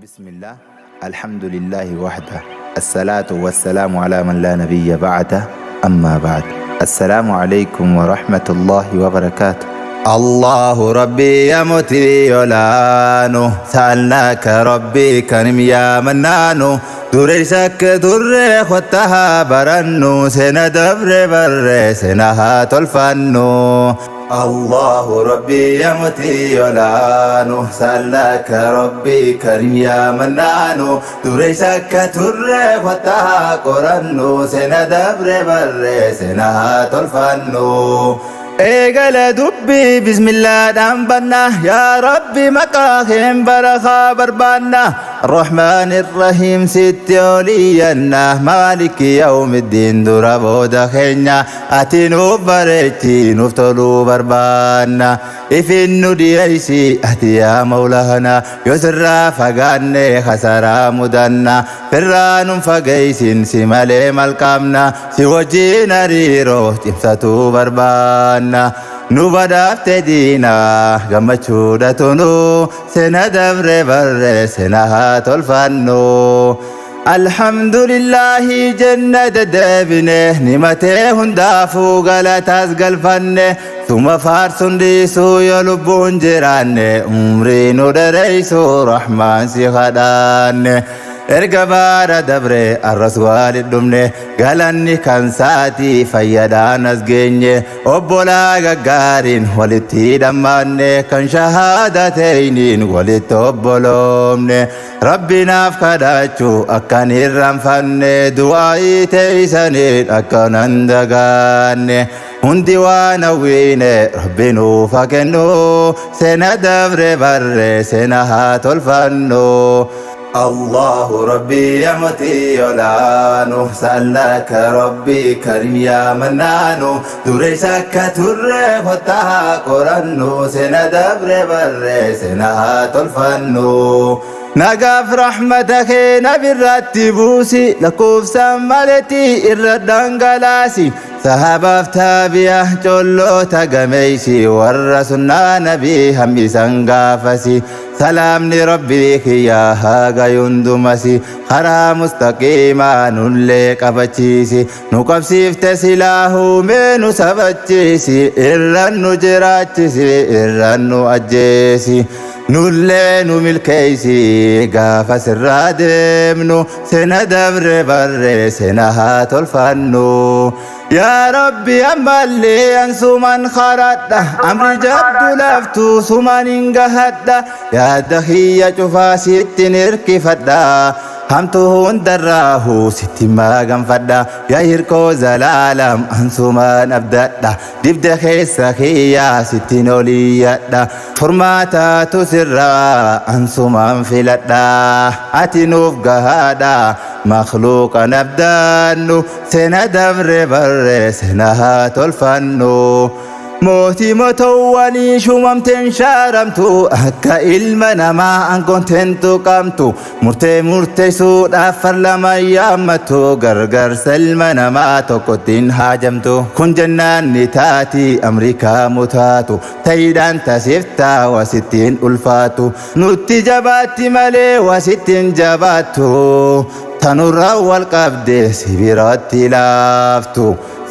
بسم الله، الحمد لله وحده، الصلاة والسلام على من لا نبي بعده، أما بعد، السلام عليكم ورحمة الله وبركاته. الله ربي يا موتي يولانو، سألناك ربي كريم يا منانو، دريسك در خطها برنو، سنة دبر بر سنها تلفنو. الله ربي يا موتي يولانو، سألناك ربي كريم يا منانو، دريسك در خطها قرنو، سنة دبر بر سنها تلفنو. Eegala dubbii bismillaadhaan banna، yaa Rabbi maqaa keen barakaa barbaanna. الرحمن الرحيم sitti oliyyanna، مالك يوم الدين dura booda keenya ati nuuf bareechi، nuuf toluu barbaanna. Ifin nu dhiyeessi ati yaa Mawlaana، yoo sirraa fagaanne kasaraa mudanna. Firraa nun fageessin, si malee maal qabna? Si wajjin hariiroo cimsatuu barbaanna. Nu badhaafte diinaa gammachuudha tunu, sena dabre barre sena haa tolfannu. Alhamdulillahi jenna deddeebine, nimatee hundaafuu galataas galfanne. Suma faarsuun dhiisuu yoo lubbuun jiraanne, umrii nu dheereysuu Rahmaan si kadhaanne. Erga baara dabre arras walit dhumne, galanni kan saatii fayyadaan as geenye. Obbolaa gaggaariin walitti dhammaanne, kan shahaadateyniin walitti obboloomne. Rabbinaaf kadhachuu akkan irraanfanne, du'aa'ii teeysaniin akkanan dagaanne. Hundi waan hawwiine Rabbi nuuf haa kennu, sena dabre barre sena haa tolfannu. الله ربي يا موتي يولانو، سألناك ربي كريم يا منانو، دريسك تر فتها قرنو، سنة دبر بر سنة تلفنو. Nagaaf rahmata kee nabirratti buusi، lakkoofsaan maletti irra dhangalaasi. Sahabaaf taabi'a colloota gameeysi, warra sunnaa nabii hambisan gaafasi. Salaamni Rabbii kiyyaa haa gayundumasi, karaa mustaqiimaa nullee qabachiisi. Nu qabsiifte silaahuu, mee nu sabachiisi, irran nu jiraachisi, irran nu ajjeesi. Nullee nu milkeeysi gaafa sirraa deemnu, sena dabre barre sena haa tolfannu. Yaa Rabbi, ammallee an suman karadha, amri jabdu laftu suman hin gahadha. Yaadda kiyya cufaa sittin hirkifadha, hamtu hundarraahu sitti maganfadha. Yaa hirkoo zalaalam, ansumaan abdadha, dibda keessa kiyyaa sittin oliyyadha. Furmaataatu sirraa ansumaan filadha, ati nuuf gahaadha. Makhluuqan abdaannu, sena dabre barre sena haa tolfannu. Mootii mootowwanii shumamteen shaaramtu, akka ilma namaa aangoonteen tuqamtu. Murtee murteessuudhaaf farlama yaammattu, gargaarsa ilma namaa tokkottiin haajamtu. Kun jennaan ni taati Amrikaa mutaatu, ta'iidhaan tasiftaa wasittiin ulfaatu. Nutti jabaatti malee wasittiin jabaattu, tanurraa wal qabde sibiratti laaftu.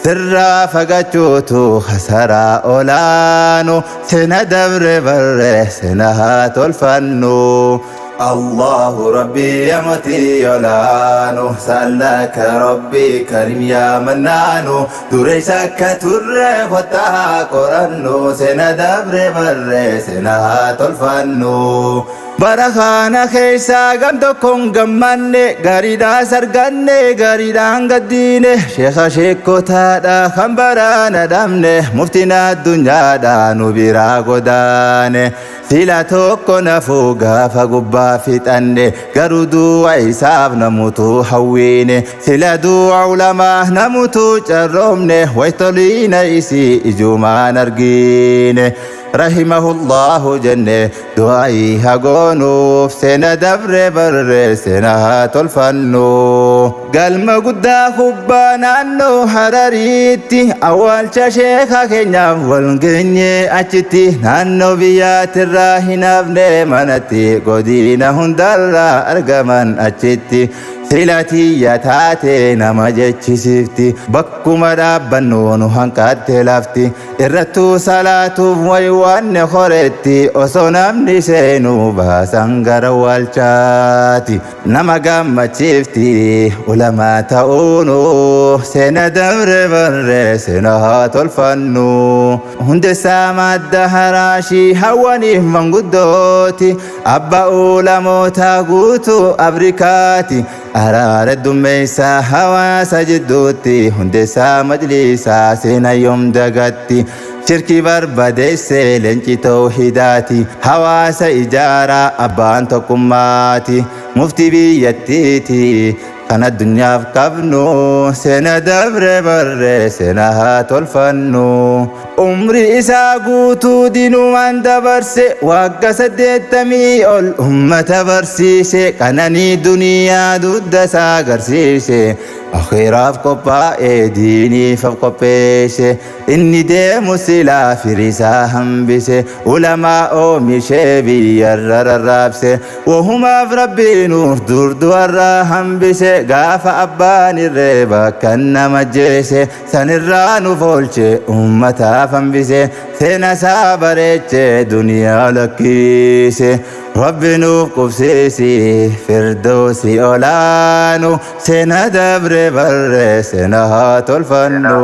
Sirraa fagachuutu kasaraa olaanu, sena dabre barre sena haa tolfannu. الله ربي يا موتي يولانو، سألناك ربي كريم يا منانو، دريسك تر فتها قرنو، سنة دبر بر سنة تلفنو. Bara kana keessa gam tokkoon gammanne, gaariidhaas arganne, gaariidhaan gaddiine. Sheeka sheekotaadha kan baraana dhabne, muftiin addunyaadha nu biraa godaane. Sila tokko nafuu gaafa gubbaa fixanne, garuu du'a isaaf namutu hawwiine. Sila du'a ulamaa namutu carroomne, waytoliina isii ijumaan argine. Rahimahullahu jenne du'aayii hagoonuuf, seena dabre barre seena haa tolfannu. Galma guddaa kubbaa naannoo Harariitti awwaalcha sheeka keenyaaf wal geenye achitti naannoo biyyaatirraa hin hafne manatti godina hundarraa argaman achitti silatiyya taate nama jechisiifti bakkuma dhaabbannu nu hanqatte lafti irrattuu salaatuuf waywaanne horetti osoo namni seenuu baasan gara awwaalchaati nama gammachiifti ulamaa ta'uunu seena dabre barre seena haa tolfannu hundeessaa madda haraashii hawwaniif manguddooti abba ulamoota guutuu Afrikaati araara dummeessaa hawaasa jidduutti hundeessaa majlisaa seena yoom dagatti shirki barbadeesse leenci tawhidaati hawaasa ijaaraa abbaan tokkummaati muftii biyyattiiti kan addunyaaf qabnu seena dabre barre seena haa tolfannu umri isaa guutuu diinumaan dabarse wagga 80 ol ummata barsiise qananii duniyaa dugda isaa agarsiise akhiraaf qophaa'e diiniif qopheesse inni deemu silaa firisaa hambise ulamaa oomishee biyyarra rarraabse wahumaaf rabbiinuuf dur du'arraa hambise gaafa abbaan irree bakka nama jeese sanirraa nuuf oolche ummataaf hambise seena isaa bareeche duniyaa lakkiise rabbi nuuf qubsiisi firdoosi olaanu seena dabre barre seena haa tolfannu.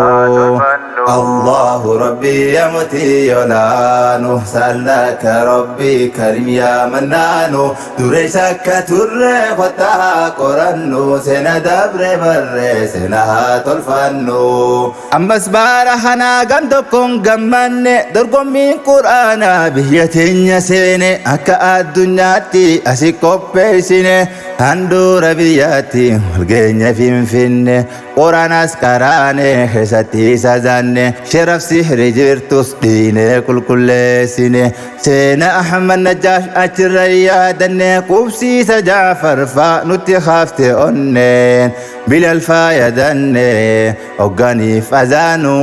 الله ربي يا متي يولانو سألناك ربي كريم يا منانو دريسك تر خطا قرنو سنة دبر بر سنة تلفنو أمس بارحنا قمتكم قمن درقم من قرآن بيتين سيني أكا الدنيا تي أسيكو بيسيني handhuura biyyaatti walgeenya finfinne quraanas qaraane keessatti isa zanne sharaf sihri jirtus dhiine qulqulleessine seena Ahmad Najjaash achirra yaadanne qubsiisa Jaafar faa nutti hafte onneen bilal faayadanne hogganiif azaanu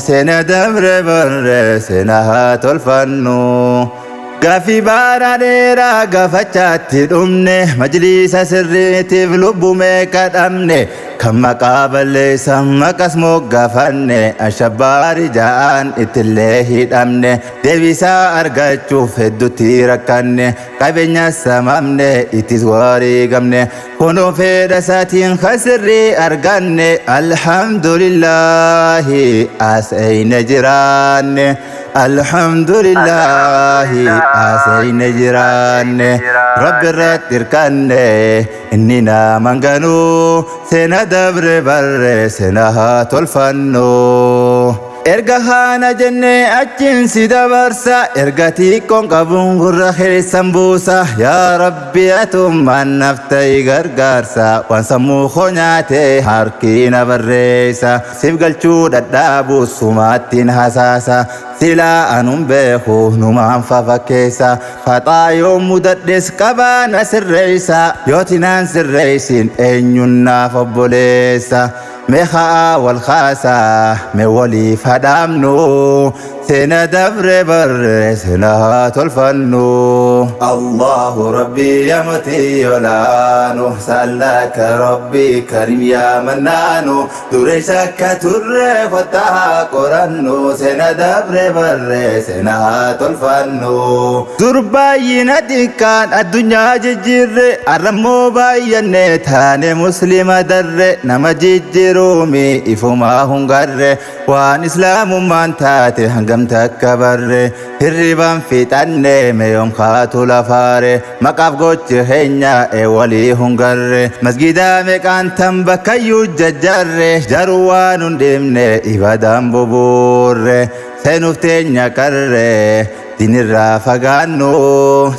seena dabre barre seena haa tolfannu. Gaaffii baara dheeraa gaafachaatti dhumne majliisa sirriitiif lubbu meeqa dhabne kan maqaa balleessan maqas moggaafanne ashabbaari ja'aan ittillee hidhamne deebisaa argachuuf hedduutti rakkanne qabeenya samamne ittis wareegamne kunoo fedha isaatiin kasirrii arganne alhamdulillaahi as eyne jiraanne alhamdulillaahi aseyne jiraanne rabbi irratti hirkanne inni naman ganuu seena dabre barre seena haa tolfannu. Erga haana jenne achiin si dabarsa erga xiqqoon qabuun gurra keessan buusa yaa rabbi atummaan naaf ta'i gargaarsa waan sammuu koo nyaate harki na barreessa siif galchuu dhadhaabu sumaattiin hasaasa silaa anuun beeku numaan fafakkeessa faxaa yoo mudadhes qabaa na sirreessa yootinaan sirreessin eenyuun naaf obboleessa. Meeqa wal kaasaa mee waliif hadhaamnu seena dabre barre seena haa tolfannu. Allahu rabbi yaa mootii olaanu sa'alaka rabbi karim yaa mannaanu dureessa akka turre kottaa qorannu seena dabre barre seena haa tolfannu. Dur baay'ina xiqqaan addunyaa jijjiirre arrammoo baay'anne taane muslima darre nama jijjiiruumi ifumaa hungarre waan islaamummaan taate hangam takka barre hirribaan fixanne meeyoom kaatu lafaare maqaaf gochi keenya ee walii hungarre masgidaa meeqaan tan bakkayyuu jajjarre jaruu waan hin deemne ibadaan bubuurre seenuuf teenya qarre. Diinirraa fagaannu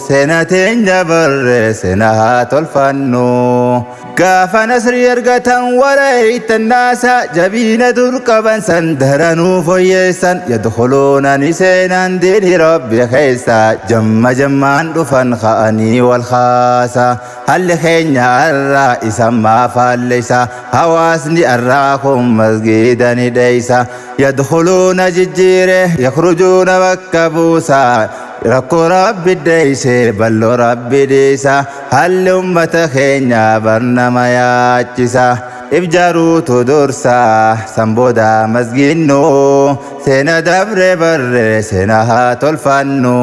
seena teenya barre seena haa tolfannu. Gaafa nasrii argatan warra naasa jabiina dur qaban san daranuu fooyyeessan yadkhuluuna ni seenan diini rabbi keessa jamma jammaan dhufan ka'anii wal kaasa. Halli keenya irraa isan maafaalleessa hawaasni irraa kun masgiida ni dheeysa. Yadkhuluuna jijjiire yakhrujuuna bakka buusa. Rakkoo rabbi deeyse balloo rabbi dhiisa. Halli ummata keenya barnama yaachisa. Ibjaruutu dursa san booda masgiinnu seena dabre barre seena haa tolfannu.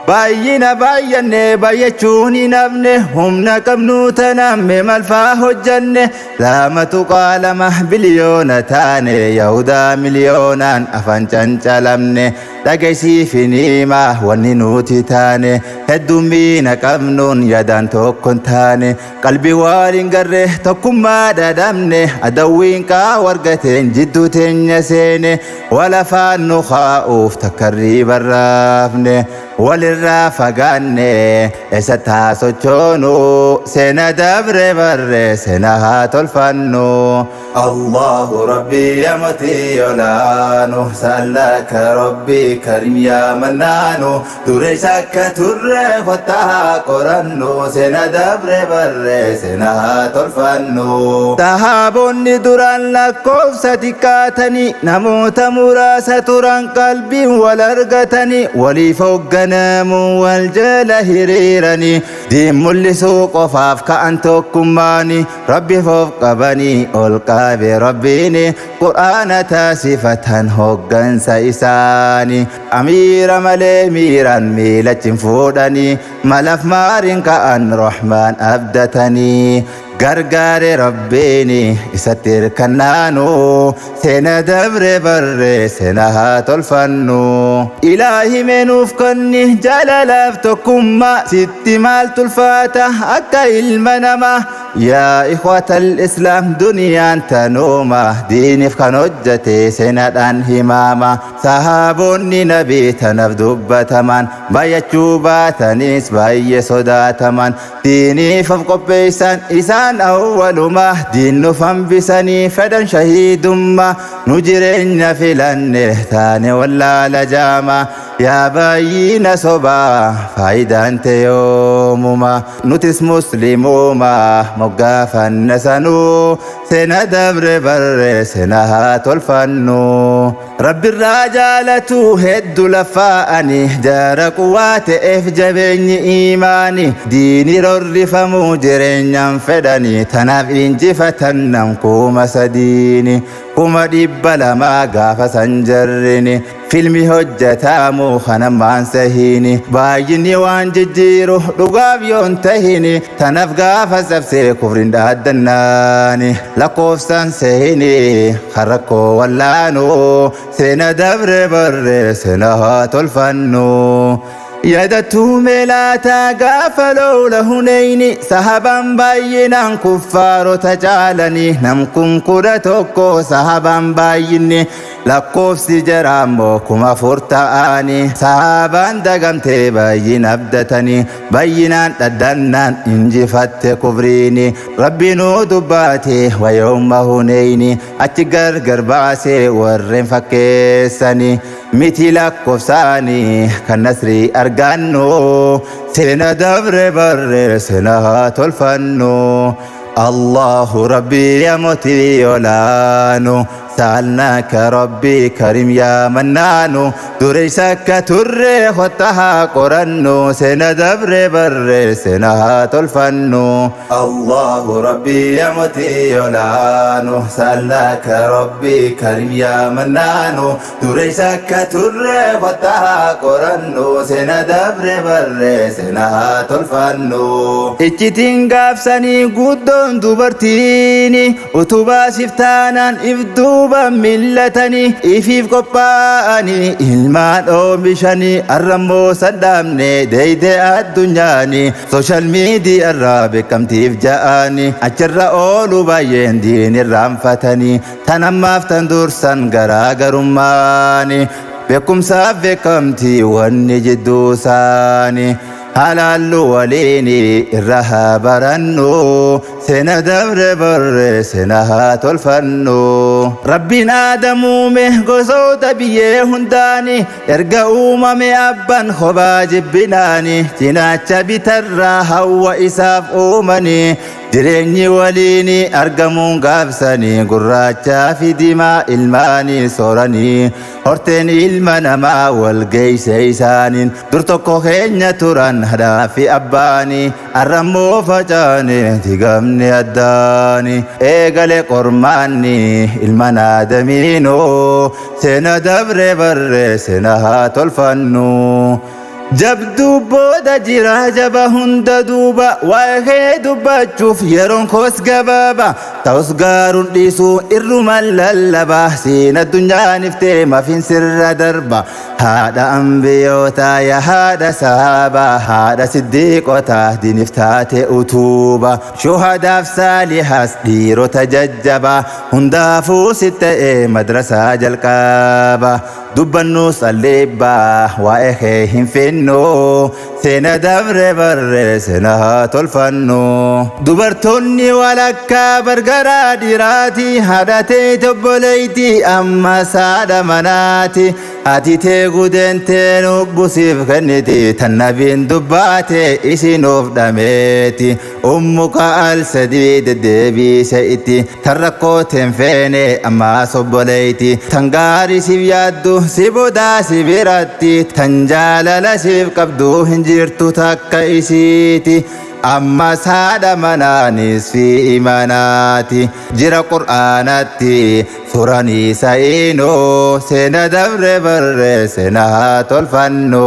Baay'ina baay'anne baay'achuun hin hafne humna qabnu tanamme malfaa hojjanne 2.2 biliyoona taane yahudaa miliyoonaan afaan cancalamne dhageessiif himaa wanni nuti taane heddummiina qabnuun yaadaan tokko hin taane qalbii waliin garre tokkummaa dhadhabne adawwiin qaawa argateen jidduu teenya seene walafaan nu kaa'uuf takkarrii barraafne walirraa fagaanne eessatti haa sochoonu seena dabre barre seena haa tolfannu. Allahu Rabbi yaa mootii olaanu sallaka Rabbi karim yaa mannaanu dureessa akka turre kottaa qorannu seena dabre barre seena haa tolfannu. Sahaabonni duraan lakkoofsa xiqqaatanii namoota muraasa turan qalbiin wal argatanii waliif hoogganamuu wal jala hiriiranii diin mul'isuu qofaaf ka'an tokkummaani rabbi foof qabanii ol qabe rabbiini qur'aana taasifatan hooggansa isaanii amiira malee miiraan miilachin fuudhanii malaf maariin ka'an rahmaan abdatanii gargaare rabbiini isatti hirkannaanu seena dabre barre seena haa tolfannu. Ilaahi meenuuf kanni jaalalaaf tokkummaa sitti maal tulfaata akka ilma namaa. Yaa ikhwatal islaam duniyaan tanuuma diiniif kan hojjate seenaadhaan himaama. Sahaabonni nabii tanaaf dubbataman baay'achuu baatanis baay'ee sodaataman diiniif of qopheessan isaan awwaluma diinnuuf hambisanii fedhan shahiidummaa nu jireenya filanne taane wallaala jaama. Yaa baay'ina sobaa faayidaan teyoomuma nutis muslimuuma moggaafanna sanuu seena dabre barre seena haa tolfannu. Rabbirraa jaalatu hedduu lafaa'ani jaara quwaa ta'eef jabeenyi iimaani diini rorrifamuu jireenyaan fedhani tanaaf injifatan nam 3000 200,000 gaafa san jarrini filmi hojjetamu kanammaan sahini baay'inni waan jijjiiru dhugaaf yoon tahini tanaaf gaafa sabsee kufriin dhaaddannaani lakkoofsaan sahini kan rakkoo wallaanu seena dabre barre seena haa tolfannu. Yaadattuu meelaataa gaafa loola huneyni sahabaan baay'inaan kuffaarota caalanii nam kun 11 sahabaan baay'inni lakkoofsi jaraammoo 4000 ta'anii sahabaan dagamtee baay'in abdatanii baay'inaan dhaddannaan injifatte kufriini rabbinuu dubbaate wayooma huneyni achi gargar baasee warreen fakkeessanii miti lakkoofsaanii kan nasrii argannu seena dabre barre seena haa tolfannu. Allahu Rabbi yaa mootii olaanu sa'alnaaka Rabbi karim yaa mannaanu dureessa akka turre kottaa haa qorannu seena dabre barre seena haa tolfannu. Allahu Rabbi yaa mootii olaanu sa'alnaaka Rabbi karim yaa mannaanu dureessa akka turre kottaa haa qorannu seena dabre barre seena haa tolfannu. Iccitiin gaafsanii guddoon dubartiini utubaa siif taanaan if duuba millatanii ifiif qophaa'anii ilmaan oomishanii arrammoo sadhaabne deeyde addunyaani sooshaal miidiyaa irraa beekamtiif ja'anii achirra oolu baay'een diin irraanfatanii tan ammaaf tan dursan garaagarummaani. Beekumsaaf beekamtii wanni jidduu isaanii. Halaallu waliini irra haa barannu, seena dabre barre seena haa tolfannu. Rabbiin Aadam uume gosoota biyyee hundaani, erga uumame abbaan kophaa jibbinaani, cinaacha bitarraa Hawwa isaaf uumani, jireenyi waliini argamuun gaabsanii, gurraachaa fi diimaa ilmaanii sooranii, horteen ilma namaa wal geeyse isaaniin. Dur tokko keenya turan haadhaa fi abbaanii, arrammoo facaane digamni addaani. Eegale qormaanni ilma aadamiinoo, seena dabre barre seena haa tolfannu. Jabduu booda jira jaba hunda duuba, waa'ee dubbachuuf yeroon koos gabaaba. Ta'us gaaruun dhiisuu irruman lallaba, siin addunyaan iftee mafin sirra darba. Haadha ambiyootaa yaa haadha sahaabaa, haadha siddiiqotaa diiniif taate utuuba. Shuhadaaf saalihaas dhiirota jajjabaa, hundaafuu si ta'e madrasaa jalqaba. Dubbannu sallibbaa waa'ee kee hin finnu, seena dabre barre seena haa tolfannu. Dubartoonni walakkaa bargaraa dhiiraati, haadha teeti obboleeyti amma saadha manaati. Ati tee gudeentee lubbusiif kenniti, tan nabiin dubbaate isinuuf dhameeti. Ummuka al sadii deddeebiise itti, tan rakkooteen feene ammaas obboleeyti. Tan gaarii siif yaaddu si bodaa si biratti, tan jaalala siif qabdu hin jirtu takka isiiti. Ammas haadha manaanis fi imanaati, jira qur'aanatti suranii sa'inoo, seena dabre barre seena haa tolfannu.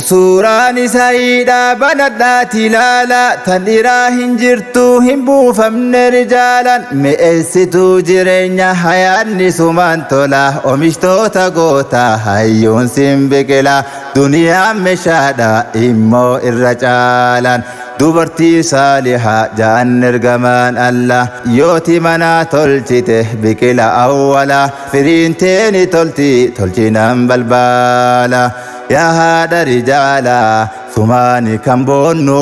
Suuraan isaayidha banadhaati ilaala, tan dhiiraa hin jirtu hin buufamne rijaalan. Mi'eessituu jireenya hayaanni sumaan tola, oomishtoota goota hayyuun sin biqila. Duniyaan meeshaadha immoo irra caalan. Dubartii saalihaa ja'an ergamaan Allah, yooti manaa tolchite biqila awwala. Firiin teeni tolti tolchinaan balbala. Yaa haadha rijaalaa sumaani kan boonnu,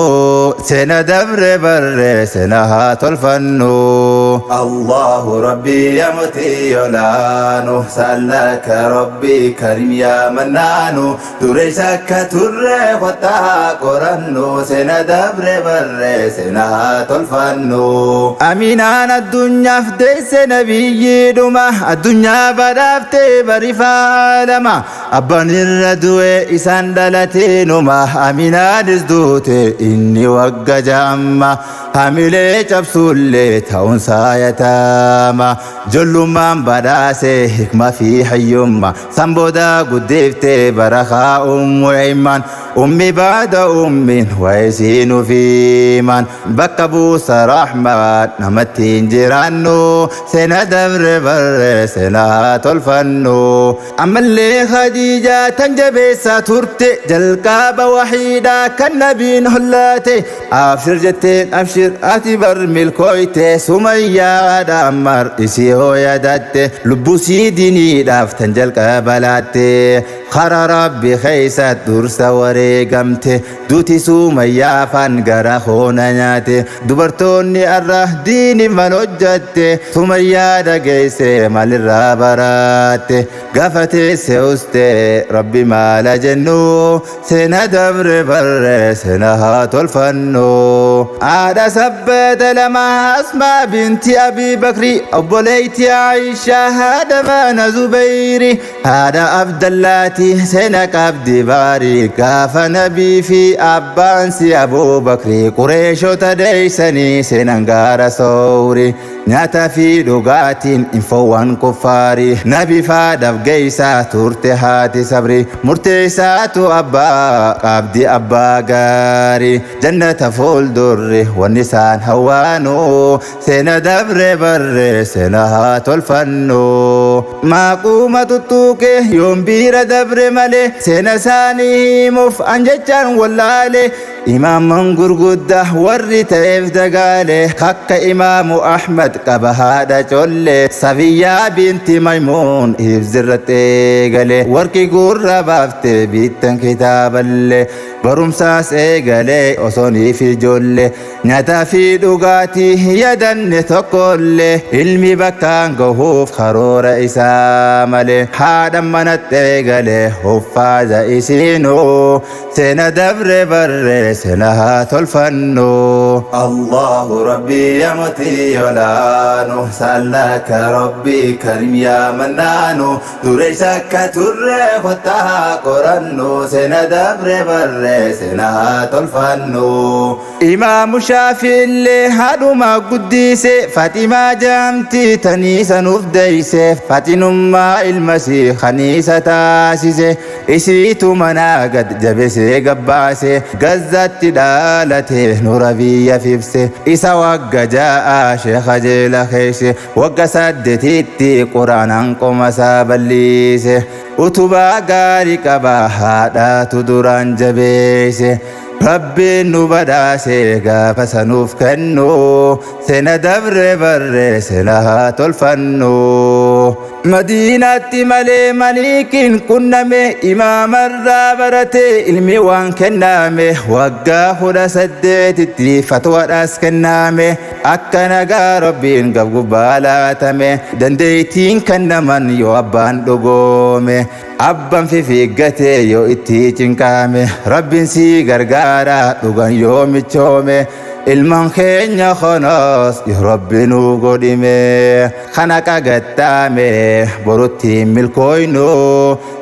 seena dabre barre seena haa tolfannu. Allahu Rabbi ya mootii olaanu, sallaka Rabbi karim ya mannaanu, dureessa akka turre kottaa qorannu, seena dabre barre seena haa tolfannu. Aminaan addunyaaf deesse nabiyyiidhuma, addunyaa badhaaftee barifaa alama. Abbaan irra du'e isaan dhalateenuma, Aminaanis duute inni wagga ja'amma. Hamilee cabsullee ta'uunsaa yataama. Jollummaan badhaase hikma fi hayyumma, san booda guddiftee barakaa ummu Ayman. Ummi baada ummiin waa'ee fiiman, bakka buusa rahmaan namatti hin jiraannu, seena dabre barre seena haa tolfannu. Ammallee Khadiijaa tan jabeessaa turte, jalqaba wahiidhaa kan nabiin hollaate. Abshir jetteen abshir ati bar milkooyte, Sumayyaadha ammar isii hoo yaadatte, lubbuu sii diiniidhaaf tan jalqaba laatte. Kara Rabbi keessa dursa wareegamte, duuti Sumayyaafaan gara hoona nyaate. Dubartoonni arra diini mal hojjatte, Sumayyaa dhageesse maalirraa baraatte? Gaafa teesse uste Rabbi maala jennu, seena dabre barre seena haa tolfannu. Haadha sabbata lama Asmaa binti Abi Bakri, obboleeyti Aishaa haadha mana Zubayri, haadha Abdallaati seena qabdi baarii. Gaafa nabii fi abbaan si Abuu Bakri Qureeshota deeysanii seenan gaara soowri, nyaata fi dhugaatiin infoowwan kuffaari. Nabi faadhaaf geeysaa turte haati sabri, murteessaatu abbaa qabdi abbaa gaarii. Jannata fuuldurri wanni isaan hawwaanu, seena dabre barre seena haa tolfannu. Maaquuma tuttuuqe yoon biira dabre malee, seena isaanii himuuf an jechaan wallaale. Imaaman gurguddaa warri ta'eef dagaale akka Imaamu Ahmad qaba haadha colle Safiyyaa binti Maymuun ibsirratti eegale warqi gurra baafte bittan kitaaballee barumsaas eegale osooniif ijoollee nyaataa fi dhugaatii yadanne tokkollee ilmi bakkaan gahuuf karoora isaa malee haadha manatti eegale uffaaza isiinuu seena dabre barree seena haa tolfannu. Allahu Rabbi ya mootii olaanu sallaka Rabbi karim yaa mannaanu dureessa akka turre kottaa qorannu seena dabre barree seena haa tolfannu. Imaamu Shaafiillee haadhuma guddise Faximaa jaamti taniisa nuuf deeyse Faxinummaa ilmasii kaniisa taasise isiitu manaa gad jabesee gabbaase gazzatti dhaalate nura biyya fibse isa wagga ja'a sheekha jeela keeyse wagga 8tti quraanaan qomasaa balliise utubaa gaarii qaba haadhaatu duraan jabeeyse Rabbiin nu badhaase gaafa sanuuf kennu seena dabre barree seena haa tolfannu. Madiinaatti malee maliikiin qunname imaamarraa barate ilmi waan kenname waggaa 18tti fatwaadhaas kenname akka nagaa Rabbiin gabgubbaa laatame dandeettiin kennaman yoo abbaan dhugoome abbaan fifiiggate yoo itti cinqaame Rabbiin si gargaara dhugan yoo michoome ilmaan keenya konos yoo Rabbi nu godhime kana qagattaame borutti milkooynu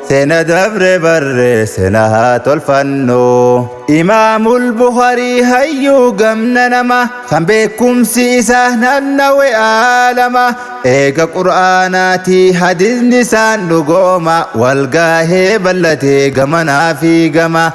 seena dabre barree seena haa tolfannu. Imaamul Bukhaarii hayyuu gamna nama kan beekumsi isaa naannawe aalama eega qur'aanaatii hadisni isaan dhugooma walgaahee bal'atee gamanaa fi gama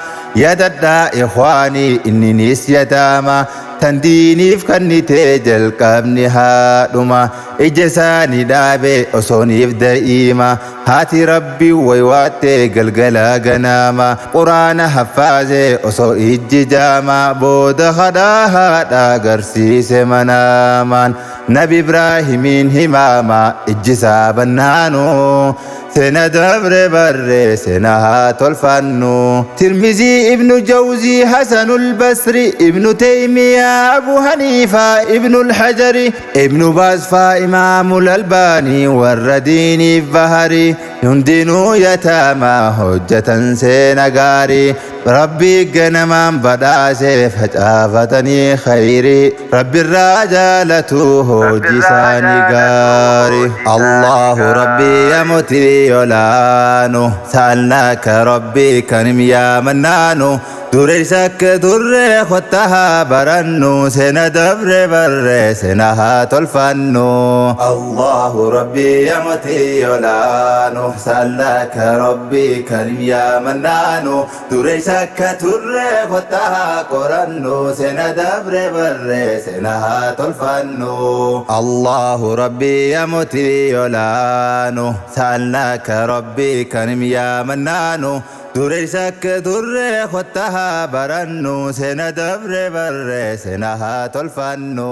yadadhaa ikhwaanii inninis yataama tan diiniif kannitee jalqabni haadhuma ija isaanii dhaabe osooniif da'iima haati rabbi waywaattee galgala ganaama quraana haffaase osoo ijji jaama booda hadhaa haadha agarsiise manaamaan nabi Ibraahimiin himaama ijji isaa bannaanu seena dabre barree seena haa tolfannu. Tirmizii Ibnu Jawzii Hasanul Basri Ibnu Taymiyaa Abu Haniifaa Ibnu Alhajari Ibnu Baasfaa Imaamul Albaanii warra diiniif baharii hundinuu yataamaa hojjetan seena gaarii Rabbi ganamaan badhaasee facaafatanii khayrii Rabbirraa jaalatu hojii isaanii gaarii Allahu Rabbi ya mootii olaanu sa'alnaaka Rabbi kanim yaa mannaanu dureessa akka turre kottaa haa barannu seena dabre barree seena haa tolfannu. Allahu Rabbi ya mootii olaanu sa'alnaaka Rabbi karim yaa mannaanu dureessa akka turre kottaa haa qorannu seena dabre barree seena haa tolfannu. Allahu Rabbi ya mootii olaanu sa'alnaaka Rabbi karim yaa mannaanu dureessa akka turre kottaa haa barannu seena dabre barree seena haa tolfannu.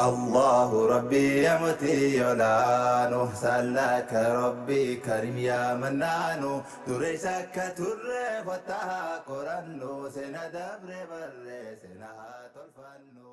Allahu Rabbi ya mootii olaanu sa'alnaaka Rabbi karim yaa mannaanu dureessa akka turre kottaa haa qorannu seena dabre barree seena haa tolfannu.